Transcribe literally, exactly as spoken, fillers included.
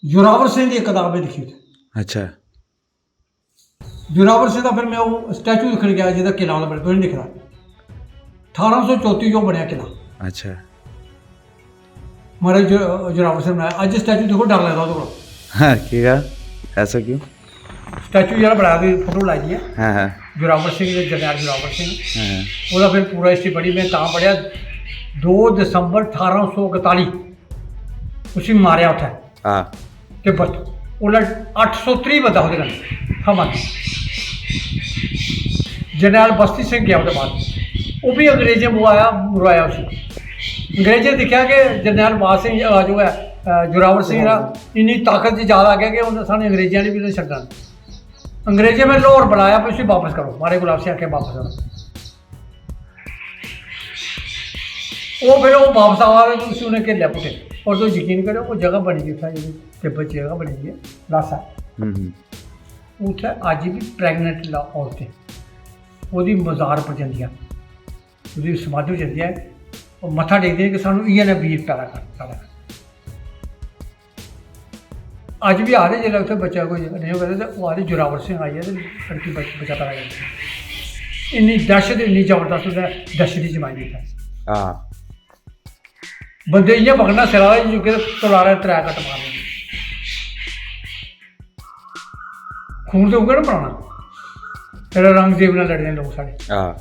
जोरावर सिंह दी इक कताब में दिक्खी उत्थै। अच्छा। जोरावर सिंह दा फिर में ओह् स्टैचू दिक्खन गेआ, जेह्दा किला ओह्दा बने, तुसें दिक्खे दा। ठारां सौ चौती च ओह् बनेआ किला। अच्छा। महाराज जो- जोरावर सिंह बनाया। अज्ज स्टैचू दिक्खो, डर लगदा ओह्दे कोला। हाँ, केह् गल्ल? ऐसा क्यों? स्टैचू जेह्ड़ा बनाया, ओह्दी फोटो लाई दी ऐ, हाँ हाँ जोरावर सिंह दे, जरनैल जोरावर सिंह। हाँ ओह्दा फिर पूरा हिस्ट्री पढ़ी में, तां पढ़ेआ। दो दसंबर ठारां सौ इकताली उसी मारेआ उत्थै। हाँ। तिब्बत। उसलै अट्ठ सौ त्रीह् बंदा ओह्दे कन्नै हा मारेआ। जरनैल बस्ती सिंह गेआ ओह्दे बाद, ओह् बी अंग्रेजें बुआया, मरोआया उसी। अंग्रेजें दिक्खेआ कि जरनैल बाज सिंह, अ, जो ऐ, अ, जोरावर सिंह दा इन्नी ताकत च जा दा अग्गें कि उन्नै सानूं अंग्रेजें आह्ली बी निं छड्डना। अंग्रेजें में लाहौर बुलाया, भी उसी बापस करो, माड़े गुलाब सिंह आखेआ बापस करो। ओह् फिर ओह् बापस आवा दे, उसी उ'नें घेरी लेआ पुट्टे। और तुस यकीन करो, ओह् जगह बनी दी उत्थै, जेह्ड़ी तिब्बत च जगह बनी दी ऐ, लासा। हम्म, हम्म। उत्थै अज्ज बी प्रैगनेंट औरतें ओह्दी मजार पर जंदियां, ओह्दी समाधि पर जंदियां, ओह् मत्था टेकदियां कि सानूं इ'यै नेहा वीर पैदा कर, पैदा कर। अज्ज बी आखदे, जिसलै उत्थै बच्चा कोई नेईं होऐ ते ओह् आखदे, "जोरावर सिंह आई गेआ ते लड़की बच-, बच्चा पैदा करी दित्ता।" इन्नी दहशत, इन्नी जबरदस्त उत्थै दहशत ही जमाई दी उत्थै। हाँ। बंदे इ'यां पकड़ना सिरा दा, चुक्के ते तलारै त्रै कट्ट मारने। खून ते उ'ऐ ना बनाना, जेह्ड़ा औरंगजेब ने लड़े दे लोक साढ़े। हाँ।